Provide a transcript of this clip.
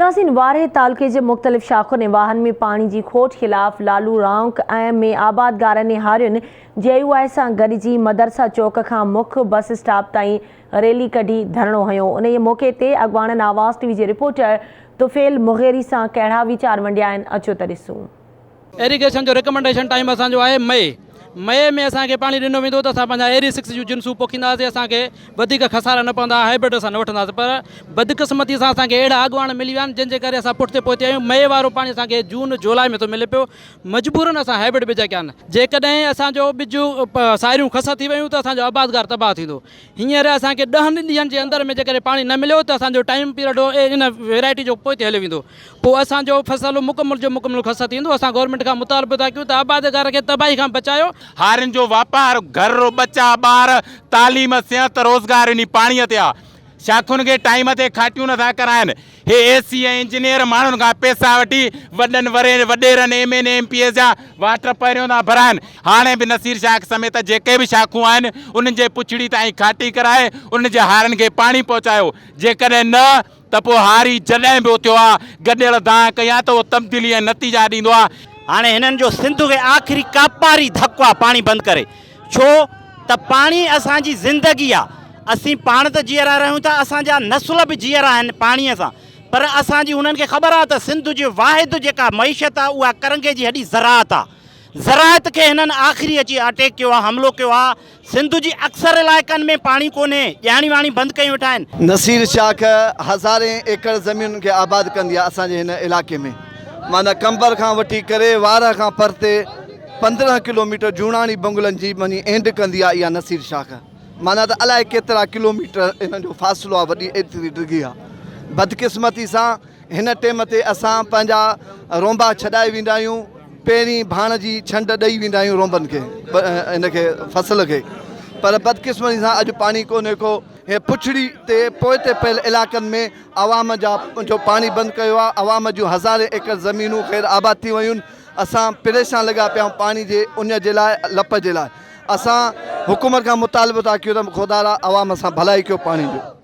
ناظرين وارهه تعلقي جي مختلف شاخن ۽ واهن ۾ پاڻي جي کوٽ خلاف لالو رانڪ ۽ ۾ آبادگارن ۽ هارين جي يو آء سان گڏجي مدرسه چوڪ کان مک بس اسٽاپ تائين ريلي ڪڍي ڌرڻو هنيو انهي موقعي تي اڳواڻن آواز ٽي وي جي رپورٽر طفيل مغيري سان ڪهڙا ويچار ونڊيا آهن اچو ته ڏسون. ايريگيشن جو ريڪمنڊيشن ٽائيم اسان جو آهي مئي مئي ۾ اسان کي پاڻي ڏنو ويندو ته اسان پنهنجا ايري سڪس جون جنسون پوکينداسين اسان کي وڌيڪ خسارا نه پوندا هائبرڊ اسان نه وٺنداسين پر بدقسمتي سان اسان کي اهڙا اڳواڻ ملي ويا آهن جن جي ڪري اسان پٺتي پوئتي آهيون مئي وارو پاڻي اسان کي جون جولاء ۾ ٿو ملي پيو مجبورن اسان هائبرڊ ٻج ڪيا آهن جيڪڏهن اسان جو ٻج ساريون خس ٿي ويون ته اسان جو آبادگار تباهه ٿيندو هينئر اسان کي ڏهن ڏينهن جي اندر ۾ جيڪڏهن پاڻي نه مليو ته اسان جو ٽائيم پيريڊ ان ويرائٽي جو پوئتي هليو ويندو پوء اسان جو فصل مڪمل جو مڪمل خس ٿيندو، اسان گورنمينٽ کان مطالبو ٿا ڪيون ته آبادگار کي تباهي کان بچايو. هارين جو واپار، گهر، ٻچا، ٻار، تعليم، صحت، روزگار انهي پاڻيء تي آ. شاخن کي ٽائيم تي کاٽيون نٿا ڪرائن. هي اي سي ۽ انجنيئر ماڻهن کان پئسا وٺي وڏن وڏيرن M N A M P As جا واٽر پهريون ٿا ڀرائن. هاڻي به نصير شاخ سميت جيڪي به شاخون آهن انهن جي پڇڙي تائين کاٽي ڪرائي انهن جي هارين کي پاڻي پهچايو. جيڪڏهن نه ته پوء هاري جڏهن به اٿيو آ، گڏيل دانهن ڪئي آ ته اهو تبديلي ۽ نتيجا ڏيندو آ. هاڻي هنن جو سنڌ کي آخري ڪاپاري ڌڪ آ پاڻي بند ڪري ڇو ته پاڻي اسان جي زندگي آ اسين پاڻ ته جيئرا رهيون ٿا اسان جا نسل به جيئرا آهن پاڻي سان پر اسان جي هنن کي خبر آ ته سنڌ جي واحد جيڪا معيشت آ اها ڪرنگهي جي هڏي زراعت آ زراعت کي هنن آخري اچي اٽيڪ ڪيو آ حملو ڪيو آ سنڌ جي اڪثر علائقن ۾ پاڻي ڪونهي، ڄاڻي واڻي بند ڪيون ويٺا آهن. نصير شاخ هزارين ايڪڙ زمينن کي آباد ڪندي آهي اسان جي هن علائقي ۾ معنيٰ قمبر کان وٺي ڪري وارهه کان پرتي 15 ڪلوميٽر جوڻاڻي بنگلن جي وڃي اينڊ ڪندي آهي اها نصير شاخ معنيٰ ته الائي ڪيترا ڪلوميٽر انهن جو فاصلو آهي وڏي ايتري ڊگهي آهي بدقسمتي سان هن ٽيم تي اسان پنهنجا رونبا ڇڏائي ويندا آهيون، پهرين ڀاڻ جي ڇنڊ ڏئي ويندا آهيون رونبن کي ان کي فصل کي پر بدقسمتي سان اڄ پاڻي ڪونهي ڪو. هي پڇڙي تي پوئتي پيل علائقن ۾ عوام جا جو پاڻي بند ڪيو آهي، عوام جون هزارين ايڪڙ زمينون غير آباد ٿي ويون، اسان پريشان لڳا پيا آهيون پاڻي جي اڃ جي لاء لپ جي لاء اسان حڪومت کان مطالبو ٿا ڪيون ته خدارا عوام سان ڀلائي ڪيو پاڻي جو.